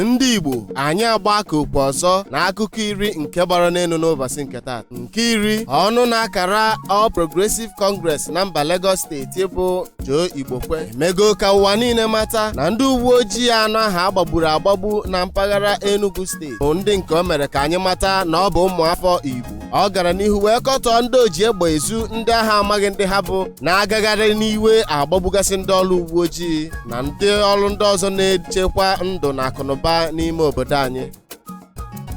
Ndị Igbo, anyị agbakọkwa ọzọ na akụkọ 10 nke gbara n'elu n'ụbọchị nke taa. Nke 10, ọnụ na-akara All Progressive Congress na mba Lagos steeti bụ Joe Igbokwe emego ka ụwa niile mata na ndị uwe ojii anọ ahụ agbagburu agbagbu na mpaghara Enugu steeti bụ ndị nke o mere ka anyị mata na ọ bụ ụmụafọ Igbo. Ọ gara n'ihu wee kọtọọ ndị oji egbe ezu ndị agha amaghị ndị ha bụ na-agagharị n'iwe agbagbugasị ndị ọrụ uwe ojii na ndị ọrụ ndị ọzọ na-echekwa ndụ na akụnụba n'ime obodo anyị.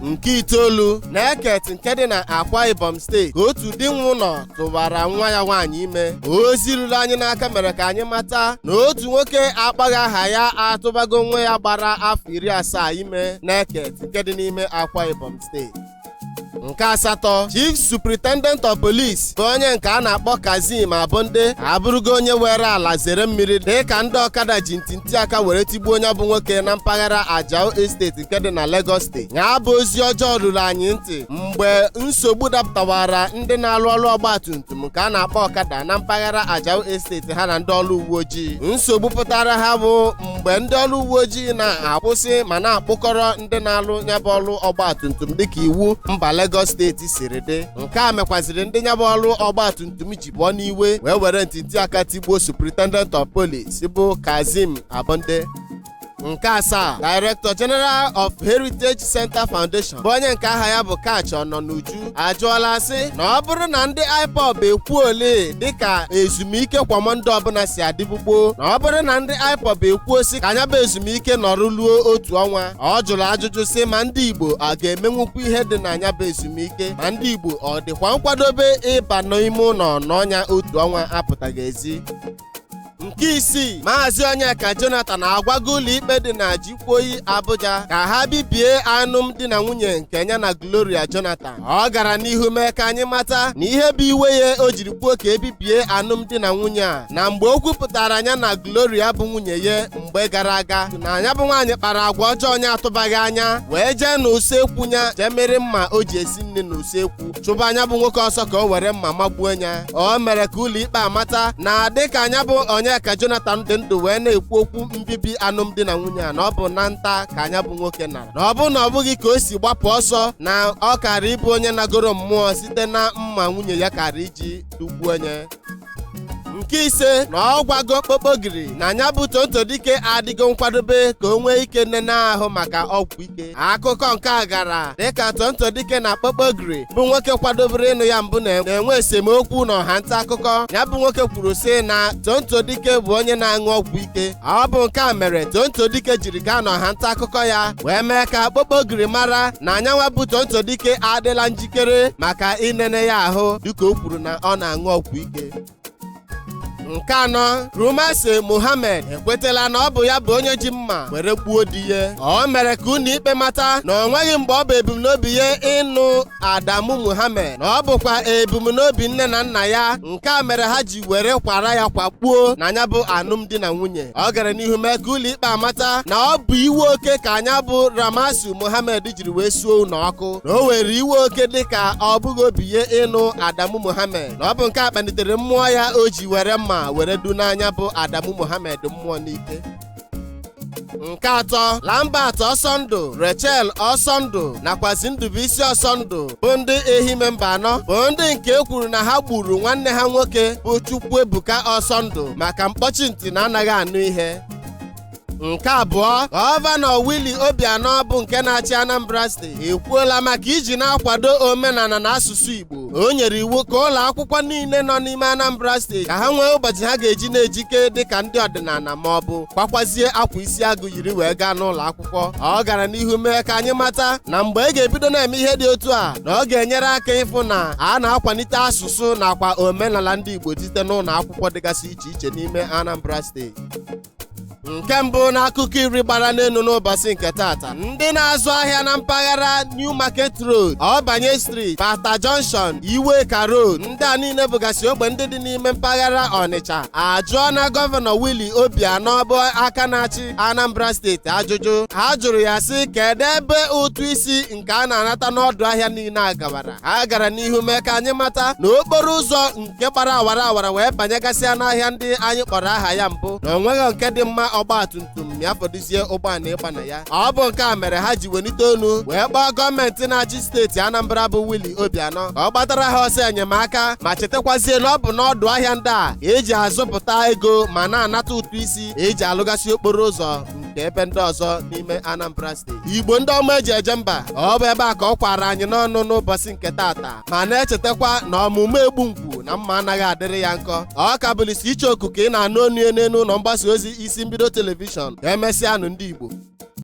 Nke 9, na Eket nke dị na Akwa Ibom steeti ka otu di nwe ụlọ tụbara nwa ya nwaanyị ime. Ozi ruru anyị n'aka mere ka anyị mata na otu nwoke akpaghị aha ya atụbago nwa ya gbara afọ 70 ime na Eket nke dị n'ime Akwa Ibom steeti. Nke 8, Chief Superintendent of Police bụ onye nke a na-akpọ Kazeem Abonde abụrụgo onye were ala zere mmiri dịka ndị ọkada ji ntịntị aka were tigbuo onye bụ nwoke na mpaghara Ajao Estate nke dị na Lagos steeti. Ya bụ ozi ọjọọ ruru anyị ntị mgbe nsogbu dapụtawara ndị na-alụ ọrụ ọgba tum tum nke a na-akpọ ọkada na mpaghara Ajao Estate ha na ndị ọrụ uwe ojii. Nsogbu pụtara ha bụ mgbe ndị ọrụ uwe ojii na-akwụsị ma na-akpụkọrọ ndị na-alụ ya bụ ọrụ ọgba tum tum dịka iwu mba Lagos steeti siri dị. Nke a mekwaziri ndị nyabụ ọrụ ọgba tum tum ji pụọ n'iwe wee were ntịntị aka tigbuo Superintendent of Police bụ Kazeem Abonde. Nke 7, Director General of Heritage Center Foundation bụ onye nke aha ya bụ Katch Ononuju ajụọla sị na ọ bụrụ na ndị IPOB ekwu ole dịka ezumike kwa Mọnde ọbụla si adịbu gboo, na ọ bụrụ na ndị IPOB ekwuo sị ka anya bụ ezumike nọrọ luo otu ọnwa, ọ jụrụ ajụjụ sị ma ndị Igbo a ga-emenwukwu ihe dị na anya bụ ezumike, ma ndị Igbo ọ dịkwa nkwadobe ịba n'ime ụlọ n'ọnya otu ọnwa apụtaghị ezi. Nke 6, Maazị Onyeka Jonathan agwago ụlọ ikpe dị na Jikwoyi Abuja ka ha bibie alụmdi na nwunye nke ya na Gloria Jonathan. Ọ gara n'ihu mee ka anyị mata na ihe bụ iwe ya o jiri kwuo ka ebibie alụmdi na nwunye a na mgbe o kwupụtara ya na Gloria bụ nwunye ya mgbe gara aga, na ya bụ nwaanyị kpara agwa ọjọọ onye atụbaghị anya wee jee n'usekwu ya jee mere mma o ji esi nri n'usekwu chụba anya bụ nwoke ọsọ ka o were mma magbuo ya. O mere ka ụlọ ikpe amata na dịka anya bụ Onyeka Jonathan dị ndụ wee na-ekwu okwu mbibi alụmdi na nwunye a na ọ bụ na nta ka anya bụ nwoke nara, na ọ bụ na ọ bụghị ka o si gbapụ ọsọ na ọ kara ịbụ onye nagoro mmụọ site na mma nwunye ya kara iji dugbuo onye. Nke 5, na ọ gwago Kpokpogiri na anya bụ Tonto Dike adịgo nkwadobe ka o nwee ike nene ahụ maka ọgwụ ike. Akụkọ nke a gara dịka Tonto Dike na Kpokpogiri bụ nwoke kwadobere ịnụ ya mbụ na-enwe esemokwu n'ọha nta akụkọ. Ya bụ nwoke kwuru sị na Tonto Dike bụ onye na-aṅụ ọgwụ ike. Ọ bụ nke a mere Tonto Dike jiri gaa n'ọha nta akụkọ ya wee mee ka Kpokpogiri mara na anyanwa bụ Tonto Dike adịla njikere maka inene ya ahụ dịka o kwuru na ọ na-aṅụ ọgwụ ike. Nke 4, Rumase Mohammed ekwetela na ọ bụ ya bụ onye ji mma were gbuo di ya. O mere ka ụlọ ikpe mata na ọ nweghị mgbe ọ bụ ebumnobi ya ịnụ Adamu Mohammed, na ọ bụkwa ebumnobi nne na nna ya. Nke a mere ha ji were kwara ya kwakpuo na anya bụ alụmdi na nwunye. Ọ gara n'ihu mee ka ụlọ ikpe amata na ọ bụ iwe oke ka anya bụ Ramasu Mohammed jiri wee suo ụlọ ọkụ, na o were iwe oke dịka ọ bụghị obi ya ịnụ Adamu Mohammed, na ọ bụ nke a kpalitere mmụọ ya o ji were mma were du n'anya bụ Adamu Mohammed mmụọ n'ike. Nke 3, Lambert Ọsọndụ, Rachel Ọsọndụ nakwazi Ndubuisi Ọsọndụ bụ ndị Ehime mba anọ bụ ndị nke e kwuru na ha gburu nwanne ha nwoke bụ Chukwuebuka Ọsọndụ maka mkpọchi ntị na anaghị anụ ihe. Nke 2, Gọvanọ Willie Obianọ bụ nke na-achị Anambra steeti ekwuola maka iji na-akwado omenala na asụsụ Igbo. O nyere iwu ka ụlọ akwụkwọ niile nọ n'ime Anambra steeti ka ha nwee ụbọchị ha ga-eji na-ejike dịka ndị ọdịnala ma ọ bụ kwakwazie akwa isi agụ yiri wee gaa n'ụlọ akwụkwọ. Ọ gara n'ihu mee ka anyị mata na mgbe e ga-ebido na-eme ihe dị otu a na ọ ga-enyere aka ịfụ na a na-akwalite asụsụ nakwa omenala ndị Igbo site n'ụlọ akwụkwọ dịgasị iche iche n'ime Anambra steeti. Nke 1 n'akụkọ 10 gbara n'elu n'ụbọchị nke tata, ndị na-azụ ahịa na mpaghara New Market Road, Ọbanye Street, Bata Junction, Iweka Road, ndị a niile bụgasị ogbe ndị dị n'ime mpaghara Ọnịcha ajụọ na Gọvanọ Willie Obianọ bụ aka na-achị Anambra steeti ajụjụ. Ha jụrụ ya sị kedu ebe ụtụ isi nke a na-anata n'ọdụ ahịa niile a gawara. Ha gara n'ihu mee ka anyị mata na okporo ụzọ nke gbara awara awara wee banyegasịa n'ahịa ndị anyị kpọrọ aha ya mbụ na onweghị nke dị mma Ọgba tum tum ya fọdụzie ụgbọala ịgba na ya. Ọ bụ nke a mere ha ji welite onu wee kpọọ gọọmenti na-achị steeti Anambra bụ Willie Obianọ ka ọ gbatara ha ọsọ enyemaka, ma chetakwazie na ọ bụ n'ọdụ ahịa ndị a ka eji azụpụta ego ma na-anata ụtụ isi eji alụgasị okporo ụzọ nke ebe ndị ọzọ n'ime Anambra Steeti. Igbo ndị ọma eji eje mba, ọ bụ ebe a ka ọ kwara anyị n'ọnụ n'ụbọchị nke taata, ma na-echetakwa na ọmụmụ egbu ngwu na mma anaghị adịrị ya nkọ. Ọ ka bụlisi iche oku ka ị na-anụ onu n'elu ụlọ mgbasa ozi Isi Mbido Telivishọn. Ka emesịanụ, ndị Igbo.